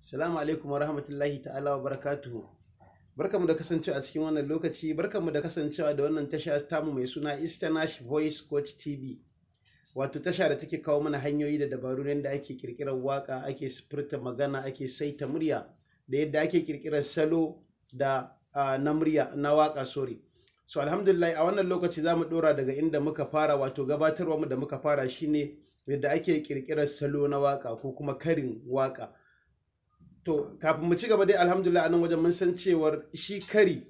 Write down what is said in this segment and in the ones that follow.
Assalamu alaikum wa rahmatullahi ta'ala wa barakatuhu. Barkanmu da kasancewa a cikin wannan lokaci, barkanmu da kasancewa da wannan tasha tamu mai suna Easternash Voice Coach TV. Wato tasha da take kawo mana hanyoyi da dabaru yadda ake kirkirar waka, ake furta magana, ake saita murya, da yadda ake kirkirar salo da na murya na waka, sorry. So alhamdulillah, a wannan lokaci za mu dora daga inda muka fara, wato gabatarwa mu da muka fara shine yadda ake kirkirar salo na waka ko kuma karin waka. To kafin mu ci gaba dai, alhamdulillah, a nan wajen mun san cewar shi kari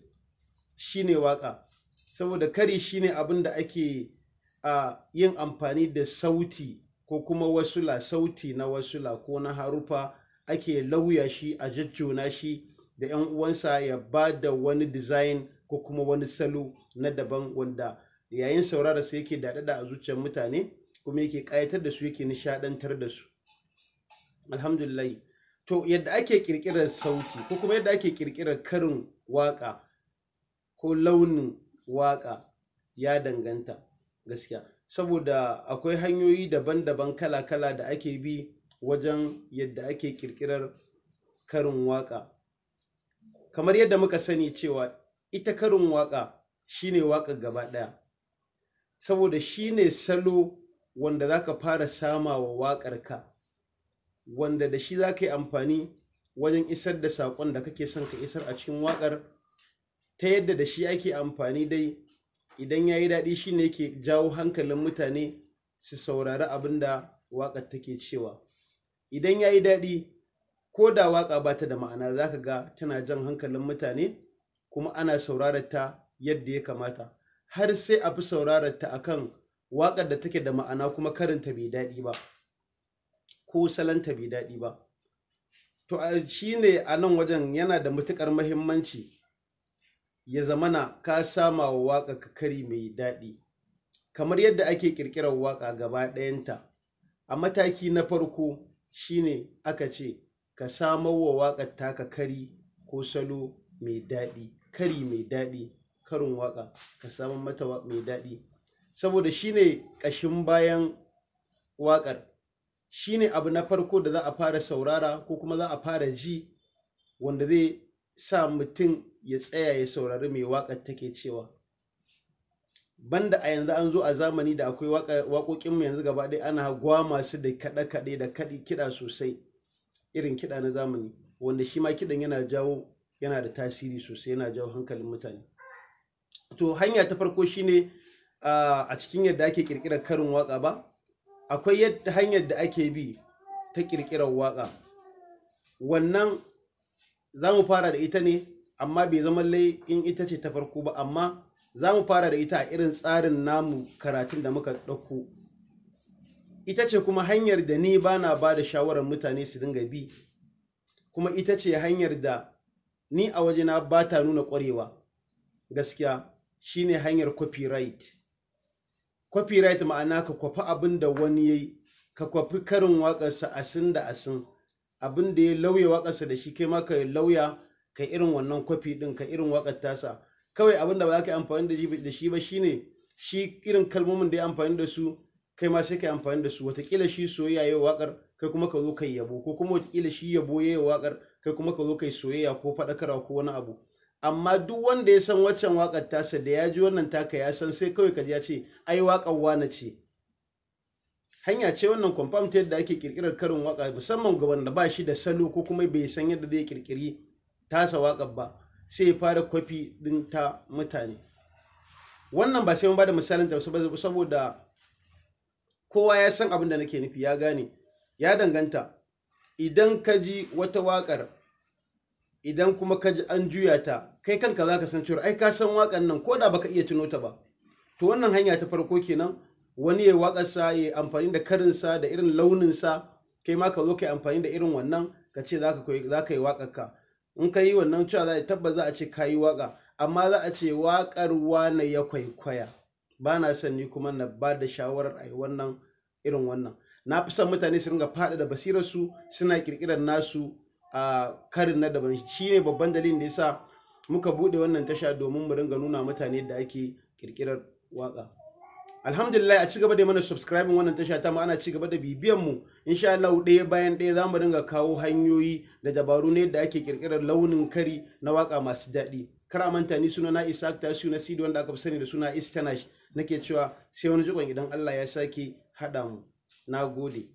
shine waka. Saboda kari shine abin da ake yin amfani da sauti ko kuma wasula, sauti na wasula ko na harufa, ake lauya shi a jajjona shi da 'yan uwansa ya ba da wani design ko kuma wani salo na daban wanda yayin saurara sai yake daɗaɗa a zuciyar mutane, kuma yake ƙayatar da su, yake nishaɗantar da su. Alhamdulillah. To yadda ake ƙirƙirar sauti ko kuma yadda ake ƙirƙirar karin waƙa ko launin waƙa ya danganta gaskiya. Saboda akwai hanyoyi daban-daban, kala-kala da ake bi wajen yadda ake ƙirƙirar karin waƙa. Kamar yadda muka sani cewa ita karin waƙa shine waƙar gaba ɗaya. Saboda shine salo wanda za ka fara sama wa waƙarka, wanda da shi za ka yi amfani wajen isar da saƙon da kake son ka isar a cikin waƙar, ta yadda da shi ake amfani dai idan ya yi daɗi shi ne yake jawo hankalin mutane su saurari abin da waƙar take cewa. Idan ya yi daɗi, ko da waƙa ba ta da ma'ana, za ka ga tana jan hankalin mutane kuma ana saurarar ta yadda ya kamata, har sai a fi saurarar ta akan waƙar da take da ma'ana kuma karinta bai daɗi ba ko salonta bai daɗi ba. To shi ne a nan wajen yana da matuƙar mahimmanci ya zamana ka sama wa waƙa ka kari mai daɗi. Kamar yadda ake ƙirƙirar waƙa gaba ɗayanta, a mataki na farko shine aka ce ka samar wa waƙar taka kari ko salo mai daɗi, kari mai daɗi, karin waƙa ka samar mata mai daɗi. Saboda shine ƙashin bayan waƙar. Shine abu na farko da za a fara saurara ko kuma za a fara ji wanda zai sa mutum ya tsaya ya saurari mai waƙar take cewa. Banda a yanzu an zo a zamani da akwai waƙoƙinmu yanzu gaba ɗaya ana gwama su da kaɗe-kaɗe da kaɗi kiɗa sosai, irin kiɗa na zamani, wanda shi ma kiɗan yana jawo, yana da tasiri sosai, yana jawo hankalin mutane. To hanya ta farko shine a cikin yadda ake ƙirƙirar karin waƙa ba, akwai yadda hanyar da ake bi ta ƙirƙirar waƙa. Wannan za mu fara da ita ne, amma bai zama lai in ita ce ta farko ba, amma za mu fara da ita a irin tsarin namu karatun da muka ɗauko. Ita ce kuma hanyar da ni ba na ba da shawarar mutane su dinga bi, kuma ita ce hanyar da ni a wajena ba ta nuna ƙwarewa gaskiya, shine hanyar copyright. Copyright ma'ana ka kwafi abin da wani ya yi, ka kwafi karin waƙarsa asin da asin, abin da ya lauya waƙarsa da shi kai ma ka lauya ka irin wannan kwafi ɗin, ka irin waƙar tasa. Kawai abin da ba za ka yi amfani da shi ba shine shi irin kalmomin da ya amfani da su, kai ma sai ka yi amfani da su. Wataƙila shi soyayya ya yi waƙar, kai kuma ka zo ka yi yabo, ko kuma wataƙila shi yabo ya yi waƙar, kai kuma ka zo ka yi soyayya ko faɗakarwa ko wani abu. Amma duk wanda ya san waccan waƙar tasa, da ya ji wannan taka ya san, sai kawai ka ji ya ce ai waƙar wane ce. Hanya ce wannan confirm ta yadda ake ƙirƙirar karin waƙa, musamman ga wanda ba shi da salo ko kuma bai san yadda zai ƙirƙiri tasa waƙar ba, sai ya fara kwafi ɗin ta mutane. Wannan ba sai mun ba da misalin ta saboda kowa ya san abin da nake nufi, ya gane. Ya danganta. Idan ka ji wata waƙar, idan kuma ka ji an juya ta, kai kanka za ka san cewa ai ka san waƙar nan ko da baka iya tuno ta ba. To wannan hanya ta farko kenan, wani ya waƙarsa ya amfani da karinsa da irin launinsa, kai ma ka zo ka yi amfani da irin wannan ka ce za ka yi waƙarka. In ka yi wannan, cewa za a tabbas za a ce ka yi waƙa, amma za a ce waƙar wane ya kwaikwaya. Ba na son ni kuma na ba da shawarar a yi wannan irin wannan. Na fi son mutane su ringa faɗaɗa basirarsu suna ƙirƙirar nasu a karin na daban. Shi ne babban dalilin da yasa muka buɗe wannan tasha, domin mu ringa nuna mutane da ake ƙirƙirar waƙa. Alhamdulillah, a ci gaba da mana subscribing wannan tasha ta mu, ana ci gaba da bibiyan mu. Insha Allah ɗaya bayan ɗaya za mu dinga kawo hanyoyi da dabaru ne da ake kirkirar launin kari na waka masu daɗi. Kar a manta, ni suna na Isaac Tasiu na Sidi, wanda aka fi sani da suna Istanash, nake cewa sai wani jikon idan Allah ya sake haɗa mu. Na gode.